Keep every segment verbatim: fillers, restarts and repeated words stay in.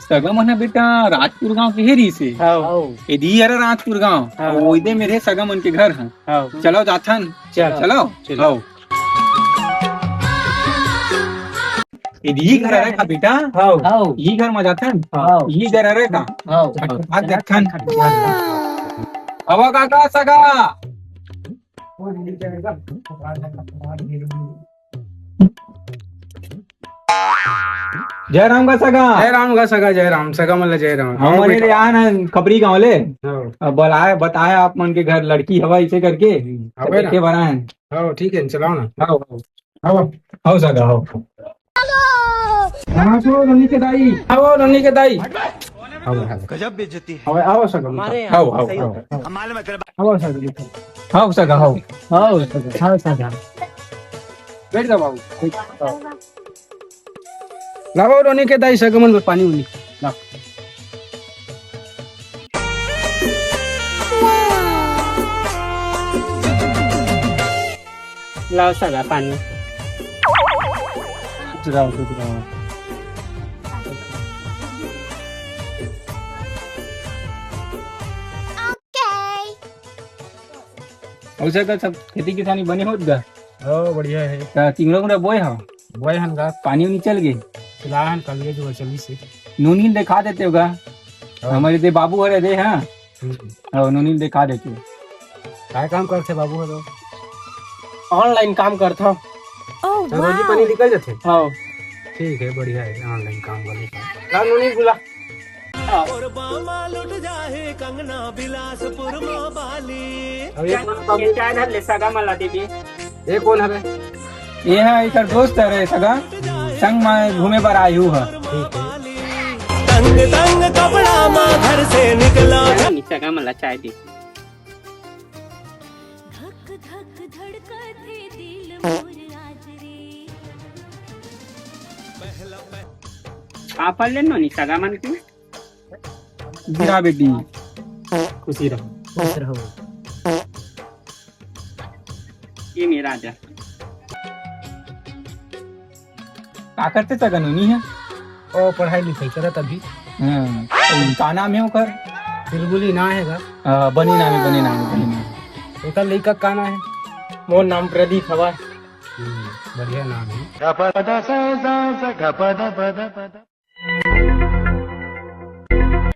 सगा मन ह बेटा राजपुर गांव के हे रिहिसे। हव। ए दीदी हरा राजपुर गांव। हव। ओ दे मेरे सगा मन के घर ह। हव। चलो जाथन। चल। चलो। चल। हव। ए दीदी घर हरे का बेटा? हव। हव। ये घर म जाथन? हव। ये घर हरे का? हव। आज जाथन। हव काका सगा। जय राम का सगा। जय राम का सगा, जय राम। सगा मन ल जय राम। हमन हव बेटा। रे आन हन खपरी गांव ले। हव। अब बताए, बताए आप मन के घर लड़की हवा इसे करके। हव तो ना। देखे बर आए हन। हव, ठीक है, चलाओ ना। हव, हव। हव। हव सगा, हव। हाँ, सो नन्नी के दाई। हव, नन्नी के दाई। हव, हव। गजब बेइज्जती है। हव, हव सगा, हमारे यहाँ हव, हव, सही हव। होता है। हव सगा, हव। हव सगा, हव। हव सगा, हव सगा। बैठ जा बाबू, बैठ जा। लाओ रोनी के दाई सगमन में पानी उनी। लाओ। लाओ सगा पानी। खुश रहो, खुश रहो। अउ सगा सब खेती किसानी बने होत गा? हो, बढ़िया है। त तिंगरा उंगरा बोए हव? बोए हन गा। पानी उनी चल गे? चला हन, कल गे जो चली से। नोनी ल देखा देते हो गा? हाँ। हमर दे बाबू हरे दे, हाँ। हम्म। हाँ, नोनी ल देखा देते। काय काम करथे बाबू हरे? Online काम करथव। Oh, तो रोजी wow। पानी निकल जाथे? हाँ। ठीक है, बढ़िया है, online काम वाले का। ला नोनी बुला। कोरबा मा लुट जाहे कंगना, बिलासपुर मा बाली। अब ये कौन बाबू? ये चाय धर ले, सगा मला देबे। ये कौन हवे? ये ह एकर दोस्त हरे सगा, संग मा घूमे बर आयु ह। ठीक है। तंग तंग कपड़ा मा घर से निकला। सगा मला चाय दे। धक धक धड़कत हे दिल मोर आज रे। पापड़ ले नोनी सगा मन के। गिरा बेटी। खुशी रहो। खुश रहो। ये मेरा राजा। का करथे सगा नोनी ह? ओ, पढ़ाई लिखाई करत अभी। हाँ, का नाम हे ओकर? बुलबुली ना हे गा। हाँ, बने नाम हे, बने नाम हे, बने नाम हे। एकर लइका का नाम हे? मोर नाम प्रदीप हवय। हम्म, बढ़िया नाम हे।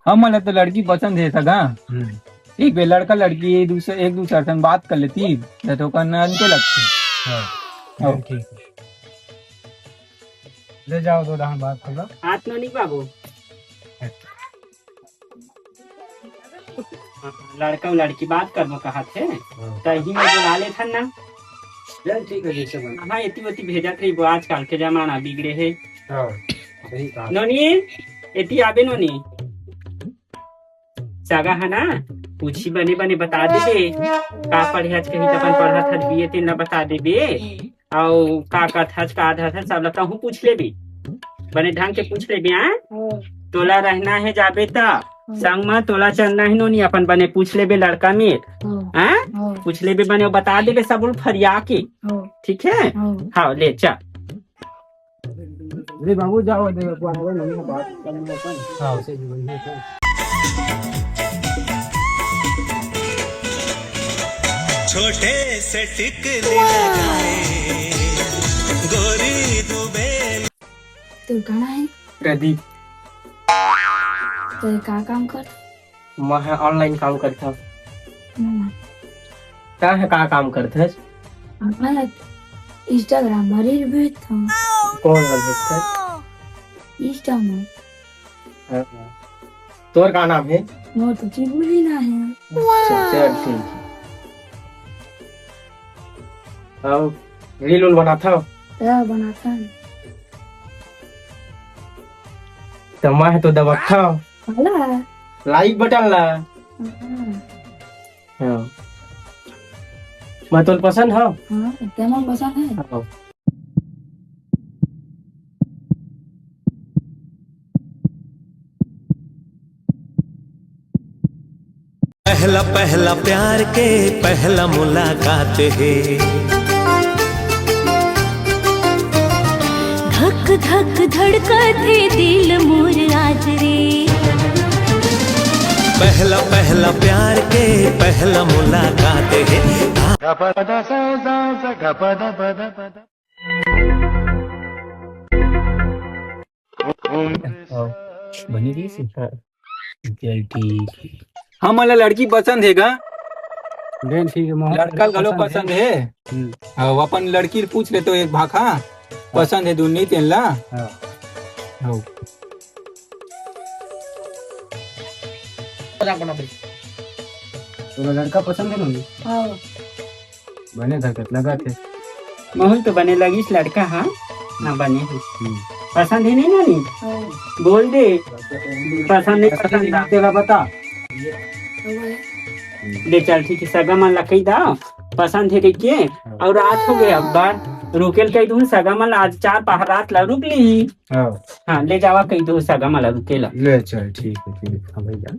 हमन ला तो लड़की पसंद हे सगा। हम्म। एक बेर लड़का लड़की एक दूसर, एक दूसर संग बात कर लेती, त तो ओकर अंते लगथे। हाँ, हाँ। ठीक हे। ले जाओ, दो डहान बात कर लो। हाथ नोनी बाबू। लड़का अउ लड़की बात करबो कहत हे, हाँ। त इही में बुला लेथन ना। चल, ठीक हे, जैसे बने। हाँ, एती ओती भेजत रहिबो, आजकल के जमाना बिगड़े हे। हाँ, सही कहा। नोनी, एती आबे नोनी। सगा हे ना, पूछी बने बने बता देबे। का पढ़े हस कही त अपन पढ़त हस बीए तेन ला बता देबे। अउ का करत हस, का धरत हस, सब ला तहूँ पूछ लेबे। बने ढंग के पूछ लेबे, हाँ? हाँ। तोला रहना हे जाबे त, हाँ। संग मा तोला चलना हे नोनी, अपन बने पूछ लेबे लड़का में। हाँ। हाँ? हाँ। पूछ लेबे बने, अउ बता देबे सब फरिया के। हाँ। ठीक हे? हाँ। हाँ, ले चल। अरे बाबू, जाओ, दे, को आवे नहीं, बात करना अपन। हाँ। ऐसे जीवन में तो। छोटे से टिकली लगाए, गोरी दुबे। तू कहाँ है? प्रदीप। तो का काम कर? मैं ह online काम करथव। हम्म। तैं ह का काम करथस? मैं Instagram म reel भेजथव। कौन ला भेजथस? Insta म। हाँ, हाँ। तोर का नाम हे? मोर तो चिबुली ना हे। अच्छा, चल ठीक हे। अउ reel उल बनाथव? हाँ, बनाथन। त मैं ह तो दबाथव। काला? Like button ला। हाँ। हाँ। मैं तोला पसंद हव? हाँ, तैं मोला पसंद हस। हाँ। पहला पहला प्यार के पहला मुलाकात हे। धक धक धड़कत हे दिल मोर आज रे। पहला पहला प्यार के पहला मुलाकात हे। बने रही सी। हाँ। चल ठीक हे। हमन ला लड़की पसंद हे गा? बेन ठीक हे, मोहन लड़का घलो पसंद हे। हम्म। हाँ, अपन लड़की ल पूछ ले तो एक भाखा। पसंद हे दुन्नी तेन ला। हाँ। हाँ। तोला लड़का पसंद हे नोनी? हाँ। बने धकत लगत हे। महूँ ल तो बने लगिस लड़का, हाँ। हाँ, बने हे। हम्म। पसंद हे नहीं नोनी? हाँ। बोल दे। पसंद नहीं पसंद हे। तेला बता। ले चल ठीक हे, सगा मन ला कही दा, पसंद हे कहिके। हाँ। अउ रात हो गे, अब बार रुके ल कही दूँ, सगा मन ला आज चार पहर रात ला रुक ली। हाँ। हाँ, ले जावा कही दूँ सगा मन ला रुके ला। ले चल ठीक हे, ठीक हे, हाँ भैया।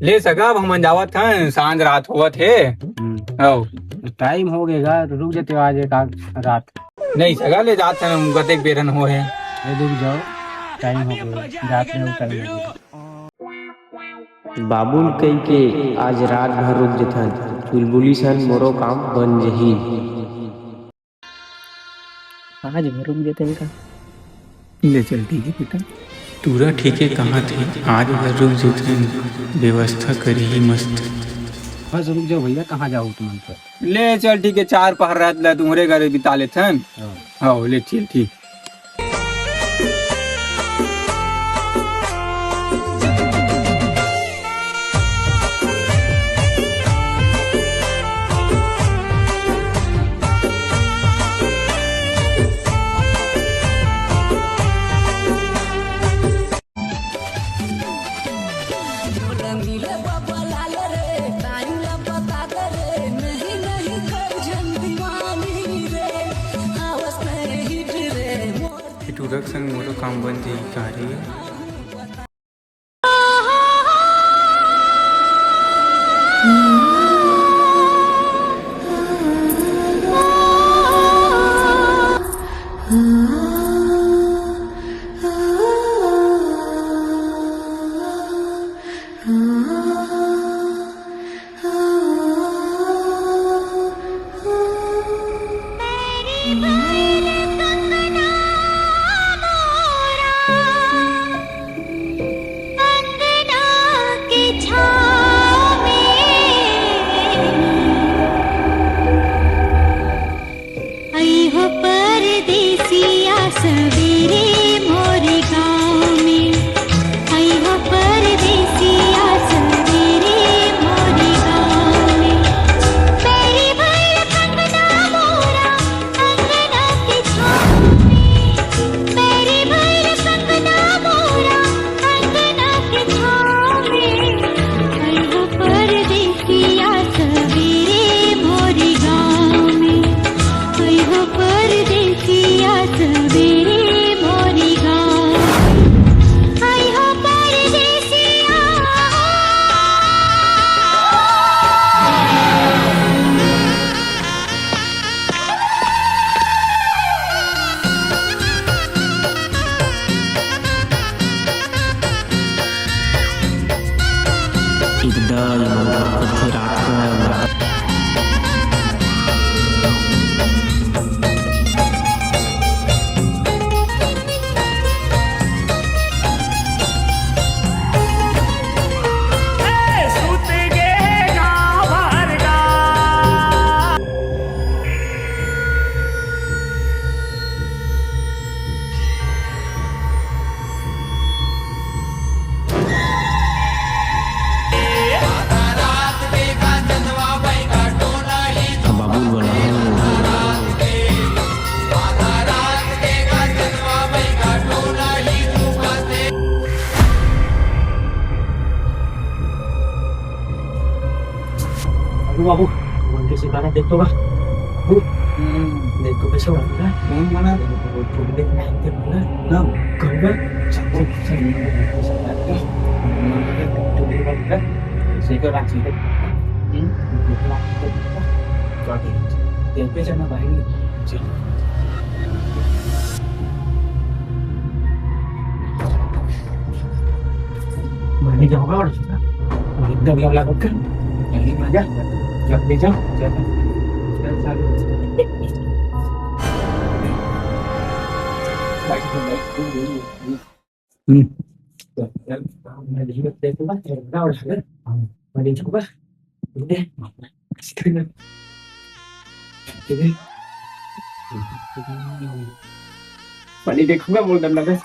ले सगा, अब हमन जावत हन, सांझ रात होवत हे। हम्म। हाँ। टाइम हो गे गा, रुक जाते आज एक आध रात। नहीं सगा, ले जात हन, कतेक बेरन हो हे। ए, रुक जाओ, टाइम हो गे, जात हे, टाइम हो गे। बाबू ल कहिके आज रात भर रुक जथन, चुलबुली सन मोरो काम बन जही। आज भर रुक जथन का? ले चल ठीक हे बेटा। टूरा ठीके कहत हे, आज भर रुक जथन, व्यवस्था करही मस्त। बस रुक जाओ भैया, कहाँ जाओ तुमन तो? ले चल ठीक हे, चार पहर रात ला तुम्हरे घरे बिता लेथन। हाँ। हाँ, ले चल ठीक। ए टूरा के संग मोरो काम बन जही का रे? अइहो परदेसिया सबेरे मोरे गाँव में, अइहो परदेसिया सबेरे मोरे गाँव में। पैरी भइल कंगना मोरा अंगना के छाँव में, पैरी भइल कंगना मोरा अंगना के छाँव में। अइहो परदेसिया सबेरे मोरे गाँव में, अइहो परदेसिया सबेरे मोरे गाँव में, अइहो परदेसिया। एकदम करथे रात भर। अरे बाबू, मन के सिखाना देख तो बा। बाबू, हम्म। देख तो कैसे बना है? कौन बना? वो थोड़ी देर में आएंगे बोला। ना, कहूँगा। चल, चल, चल। थोड़ी देर बाद बोला। सही कर, रात सही कर। हम्म। चल, ठीक है। तेल पे चढ़ना भाई। चल। ये होगा और सुना। एकदम लवला बक्कर। जल्दी मजा। जल्दी जाओ। हम्म। पानी देखूंगा, बोल दम लगा।